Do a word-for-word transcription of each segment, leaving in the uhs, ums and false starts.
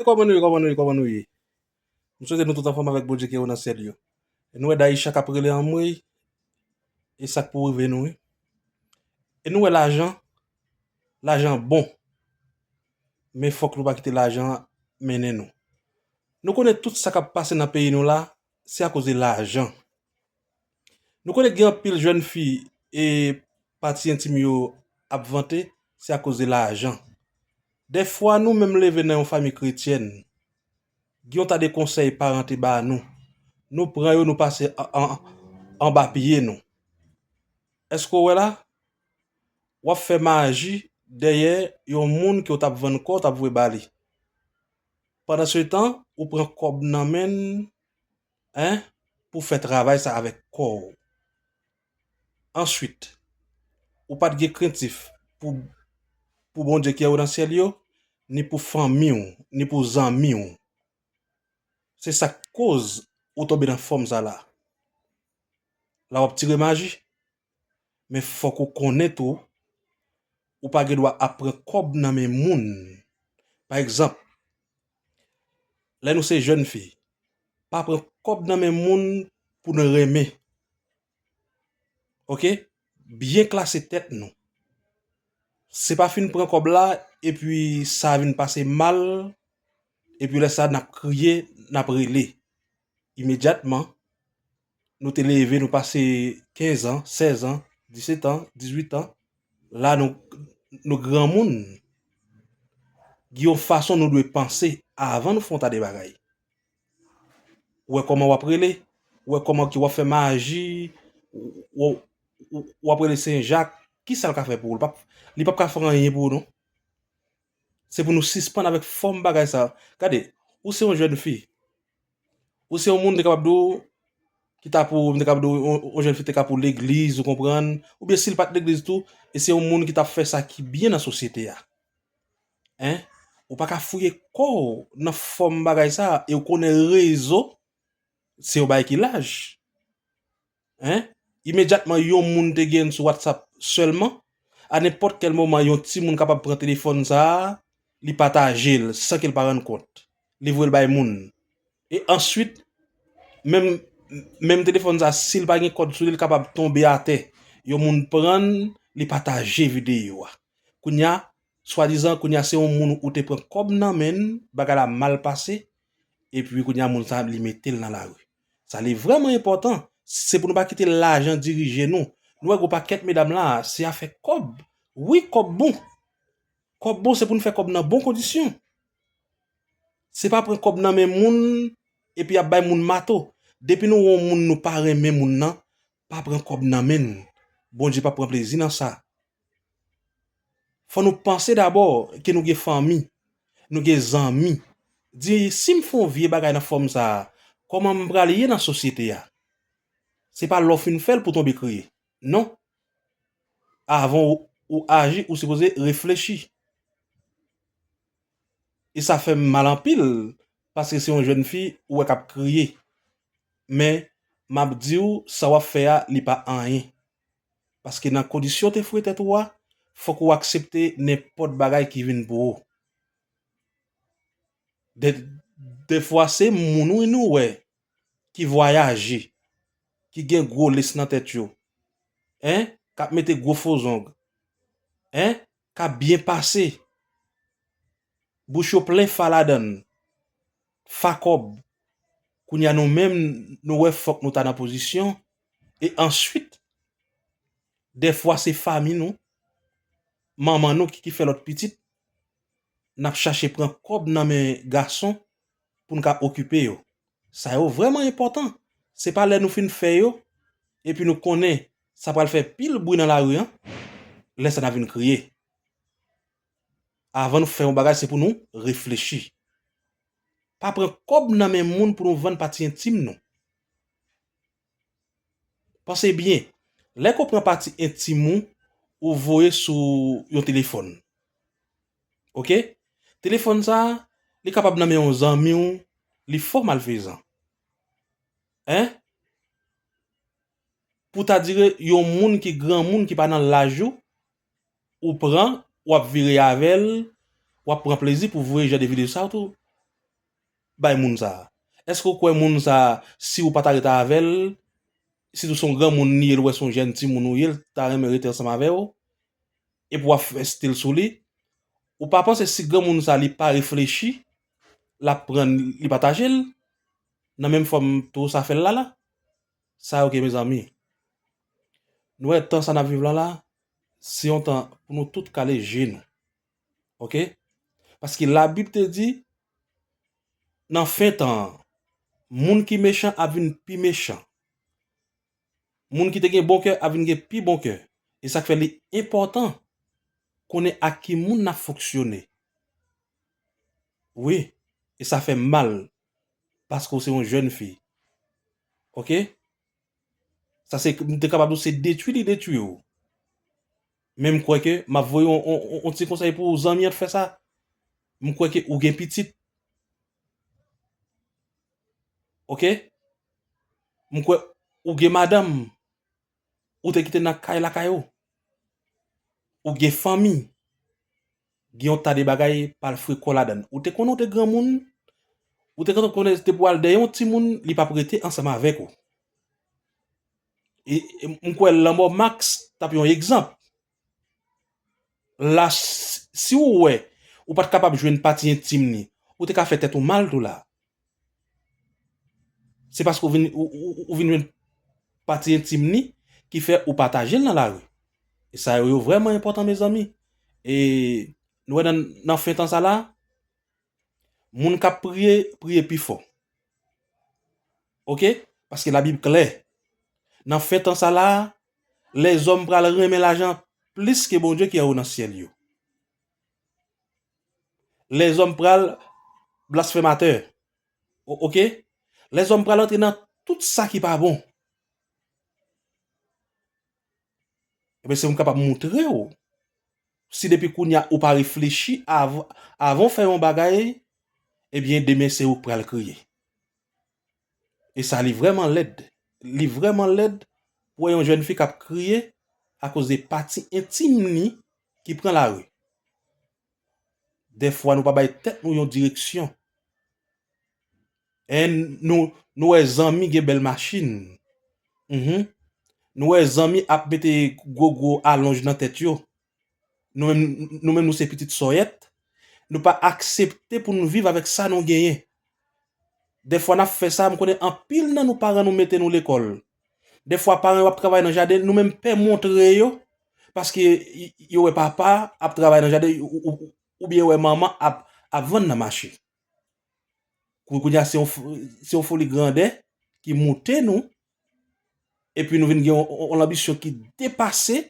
kòman nou ye, kòman nou ye, kòman nou ye? M swete nou tout anfòm avèk Bondye ki yo nan syèl yo. E nou wè Daïcha k ap rele anmwey, e sa k pou rive nou, wi. E nou wè lajan, lajan bon. Men fòk nou pa kite lajan an mennen nou. Nou konnen tout sa k ap pase nan peyi nou la, se akoz de lajan. Nou konnen gen anpil jèn fi e pati entim yo ap vante, se akoz de lajan. Dèfwa nou menm leve nan yon fanmi kretyèn, gen yon ta de konsèy paran te ba nou. Nou pran yo, nou pase an, an, anba pye nou. Èske w wè la? W ap fè maji dèyè yon moun ke w t ap vann kò w, w t ap voye ba li. Pandan se tan, ou pran kòb nan men l, en, pou fè travay sa avèk kò w. Answit, ou pa t gen krentif pou, pou Bondye ki anwo nan syèl yo, ni pou fanmi w, ni pou zanmi w. Se sa k koz ou tonbe nan fòm sa la. La w ap tire maji, men fòk ou konnen tou, ou pa gen dwa ap pran kòb nan men moun. Pa egzanp, lè nou se jèn fi, pa pran kòb nan men moun pou nou renmen. Oke? Byen klase tèt nou. Se pa fin pran kòb la, epi sa vin pase mal, epi lè sa n ap kriye, n ap rele. Imedyatman, nou te leve, nou pase kenz an, sèz an, disèt an, dizuit an, la nou, nou granmoun. Gen yon fason nou dwe panse avan nou fè yon ta de bagay. Ou wè kòman w ap rele, ou wè kòman ki w ap fè maji, w, w, w ap rele Sen Jak, kisa l ka fè pou ou? Li p ap, li p ap ka fè anyen pou ou non. Se pou nou sispann avèk fòm bagay sa. Gade, ou se yon jèn fi. Ou se yon moun te kapab di w, ki ta pou, m te kapab di w, yon, yon jèn fi te ka pou legliz, ou konprann? Oubyen si l pa t legliz tou, e se yon moun ki t ap fè sa ki byen nan sosyete a. En? Ou pa ka fouye kò w nan fòm bagay sa, e w konnen rezo, se yon bagay ki laj. En? Imedyatman, yon moun te gen sou WhatsApp sèlman, a nenpòt kèl moman, yon timoun kapab pran telefòn sa a, li pataje l san ke l pa rann kont. Li voye l bay moun. E answit, menm, menm telefòn sa a, si l pa gen kòd sou li, li kapab tonbe atè. Yon moun pran l, li pataje videyo a. Kounye a, swadizan, kounye a se yon moun ou te pran kòb nan men l, bagay la mal pase, epi kounye a moun sa li mete l nan lari. Sa li vrèman enpòtan, se pou nou pa kite lajan dirije nou. Nou wè gwo pakèt medam la, se afè kòb. Wi, kòb bon. Kòb bon, se pou nou fè kòb nan bon kondisyon. Se pa pran kòb nan men moun, epi ap bay moun mato. Depi nou wè yon moun nou pa renmen moun nan, pa pran kòb nan men l. Bondye p ap pran plezi nan sa. Fò nou panse dabò ke nou gen fanmi, nou gen zanmi. Di, si m fè yon vye bagay nan fòm sa a, kòman m pral ye nan sosyete a? Se pa lè w fin fè l pou w tonbe kriye. Non. Avan ou, ou aji, ou sipoze reflechi. E sa fè m mal anpil, paske se yon jèn fi ou wè k ap kriye. Men, m ap di w, sa w ap fè a, li pa anyen. Paske nan kondisyon w te foure tèt ou a, fòk ou aksepte nenpòt bagay ki vin pou ou. De, defwa se moun wi nou wè ki vwayaje, ki gen gwo lès nan tèt yo, en, k ap mete gwo fo zong, en, k ap byen pase, bouch yo plen fa ladan l, fa kòb. Kounye a nou menm, nou wè fòk nou ta nan pozisyon, e answit, dèfwa se fanmi nou, manman nou ki, ki fè lòt pitit, n ap chache pran kòb nan men gason pou n ka okipe yo. Sa yo vrèman enpòtan. Se pa lè nou fin fè yo, epi nou konnen sa pral fè pil bri nan lari an, lè sa n ap vin kriye. Avan nou fè yon bagay, se pou nou reflechi. Pa pran kòb nan men moun pou nou vann pati entim nou. Panse byen, lè ke w pran pati entim ou, ou voye sou yon telefòn. Oke? Telefòn sa a, li kapab nan men yon zanmi w, li fò malfezan. En? Pou ta dire yon moun ki granmoun ki pa nan laj ou, ou pran, w ap vire avè l, w ap pran plezi pou voye jan de videyo sa yo tou. bay moun sa a? Èske w kwè moun sa a, si w pa ta rete avè l, sitou se yon granmoun li ye, l wè se yon jèn timoun ou ye, l ta renmen rete ansanm avè w, epi w ap fè stil sou li? Ou pa panse si granmoun sa a li pa reflechi, l ap pran, li pataje l nan menm fòm tou sa fè l la la? Sa yo ke, mezanmi. Nou wè tan sa n ap viv la la, se yon tan pou nou tout kale je nou. Oke? Paske Labib te di, nan fen tan an, moun ki mechan ap vin pi mechan. Moun ki te gen bon kè ap vin gen pi bon kè. E sa k fè li enpòtan konnen ak ki moun n ap fonksyone. Wi, e sa fè m mal, paske w se yon jèn fi. Oke? Sa se, m te kapab di w se detwi li detwi w. Men m kwè ke m ap voye yon, yon, yon, yon ti konsèy pou w, zanmi an t fè sa. M kwè ke ou gen pitit. Oke? M kwè ou gen madanm. Ou te kite nan kay lakay ou. Ou gen fanmi. Gen yon ta de bagay pa al fre kò ladann. Ou te konnen ou te granmoun. Ou te konnen depi w al dèyè yon timoun, li p ap rete ansanm avèk ou. E, e m kwè lanmò Max t ap yon egzanp. La, s-, si w wè ou pa t kapab jwenn pati entim li, ou te ka fè tèt ou mal tou la. Se paske ou vin, ou, ou, ou vin jwenn pati entim li ki fè ou pataje l nan lari. E sa yo, yo vrèman enpòtan, mezanmi. E nou wè nan, nan fen tan sa la, moun k ap priye, priye pi fò. Oke? Paske Labib klè. Nan fen tan sa la, lèzòm pral renmen lajan plis ke Bondye ki anwo nan syèl yo. Lèzòm pral blasfematè. O-, oke? Lèzòm pral antre nan tout sa ki pa bon. Ebyen, se pou m kapab montre w. Si depi kounye a ou pa reflechi av-, avan w fè yon bagay, ebyen, demen se ou k pral kriye. E sa, li vrèman lèd. Li vrèman lèd pou wè yon jèn fi k ap kriye akoz de pati entim li ki pran lari. Dèfwa, nou pa bay tèt nou yon direksyon. En, nou, nou wè zanmi gen bèl machin. Mhm. Nou wè zanmi ap mete gwo, gwo alonj nan tèt yo. Nou menm, nou menm, nou se pitit sòyèt. Nou pa aksepte pou nou viv avèk sa nou genyen. Dèfwa, n ap fè sa, m konnen anpil nan nou paran nou mete nou lekòl. Dèfwa, paran yo ap travay nan jaden, nou menm pè montre yo, paske y-, yo wè papa ap travay nan jaden, ou, ou, oubyen wè manman ap, ap vann nan mache. Kou-, kounye a, se yon f-, se yon foli grandè ki moute nou, epi nou vin gen yon, yon, yon lanbisyon ki depase.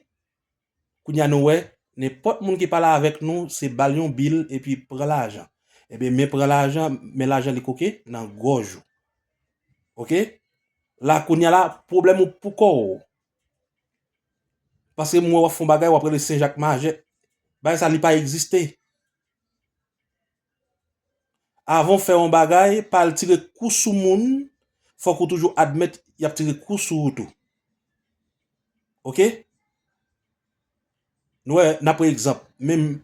Kounye a, nou wè, nenpòt moun ki pale avèk nou, se ba l yon bil epi pran lajan. Ebyen, men pran lajan, men lajan li koke nan gòj ou. Oke? La, kounye a la, pwoblèm ou pou kò w. Paske m wè w ap fè yon bagay, w ap rele Sen Jak Majè. Bagay sa, li pa egziste. Avan w fè yon bagay, pa al tire kou sou moun, fòk ou toujou admèt y ap tire kou sou ou tou. Oke? Nou wè, n ap pran egzanp, menm,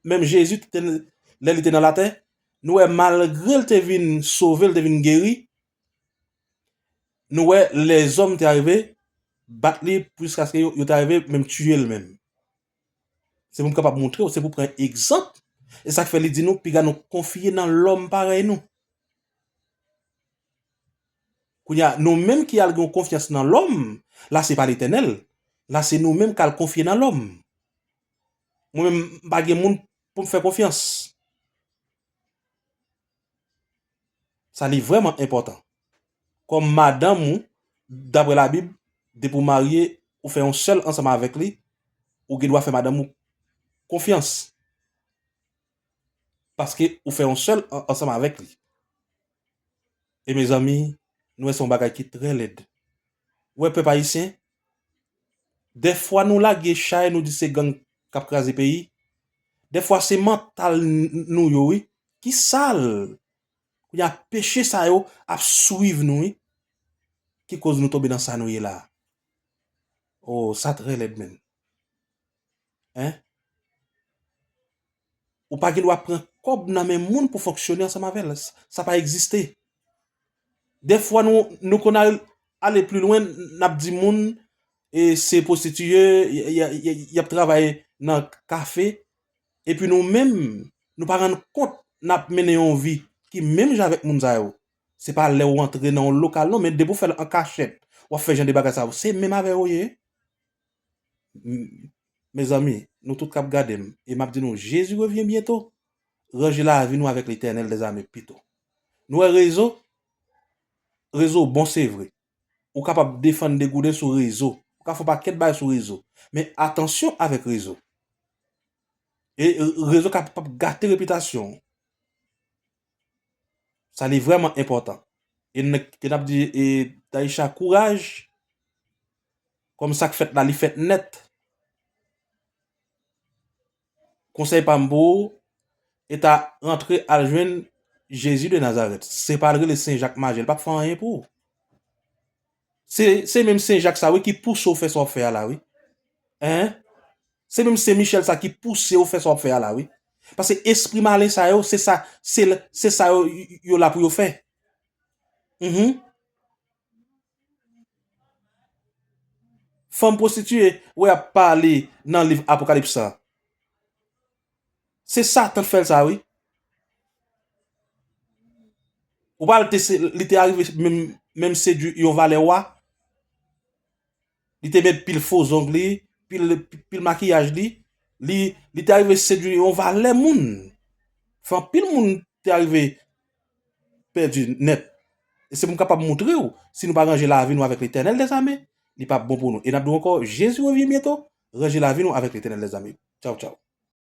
menm Jezi te, lè li te nan latè, nou wè, malgre l te vin sove, l te vin geri, nou wè, lèzòm te arive bat li jiskaske yo, yo te arive menm tiye l menm. Se pou m kapab montre w, se pou pran egzanp. E sa k fè li di nou, piga nou konfye nan lòm parèy nou. Kounye a, nou menm ki al gen yon konfyans nan lòm, la se pa Letènèl, la se nou menm k al konfye nan lòm. Mwen menm, m pa gen moun pou m fè konfyans. Sa li vrèman enpòtan. Kòm madanm ou, daprè Labib, depi w marye, ou fè yon sèl ansanm avèk li, ou gen dwa fè madanm ou konfyans. Paske ou fè yon sèl an-, ansanm avèk li. E mezanmi, nou wè se yon bagay ki trè lèd. Ou wè pèp ayisyen, dèfwa nou lage chay, nou di se gang k ap kraze peyi. Dèfwa se mantal n-, nou yo, wi, ki sal. Kounye a, peche sa yo ap swiv nou, wi, ki koz nou tonbe nan sa nou ye la a. Oh, sa trè lèd, menn. Hein? Ou pa gen dwa pran kòb nan men moun pou fonksyone ansanm avè l. Sa pa egziste. Dèfwa nou, nou konn al, ale pli lwen, n ap di moun, e se pwostitiye, y, y, y, y ap travay nan kafe, epi nou menm, nou pa rann kont n ap mennen yon vi ki menm jan avèk moun sa yo. Se pa lè w antre nan yon lokal non, men depi w fè l an kachèt, w ap fè jan de bagay sa yo. Se menm avè yo ye. M-, mezanmi, nou tout k ap gade m, e m ap di nou, Jezi revyen byento. Ranje lavi nou avèk Letènèl dèzame pito. Nou wè rezo? Rezo bon, se vre. Ou kapab defann degouden sou rezo. Ou ka fè yon pakèt bagay sou rezo. Men atansyon avèk rezo. E rezo kapab gate repitasyon w. Sa li vrèman enpòtan. E n, e n ap di, e, Taïcha, kouraj. Kòm sa k fèt la, li fèt nèt. Konsèy pa m pou ou, e ta rantre al jwenn Jezi de Nazarèt. Se pa al rele Sen Jak Majè, li p ap fè anyen pou ou. Se, se menm Sen Jak sa wi ki pouse w fè sa w ap fè a la wi. Hein? Se menm Sen Michèl sa ki pouse w fè sa w ap fè a la wi. Paske espri malen sa yo, se sa, se, se sa yo, yo la pou yo fè. Mhm. Fanm pwostitiye, w ap pale nan liv Apokalips la. Se Satan k fè l sa wi. Ou pa wè l te se, li te arive menm, menm sedui yon valè wa. Li te met pil fo zong li, pil, pil makiyaj li. Li, li te arive sedui yon valè moun. Fè anpil moun te arive pèdi nèt. E se pou m kapab moutre w, si nou pa ranje lavi nou avèk Letènèl dèzame, li p ap bon pou nou. E n ap di w ankò, Jezi revyen byento, ranje lavi nou avèk Letènèl dèzame. Tchaw, tchaw.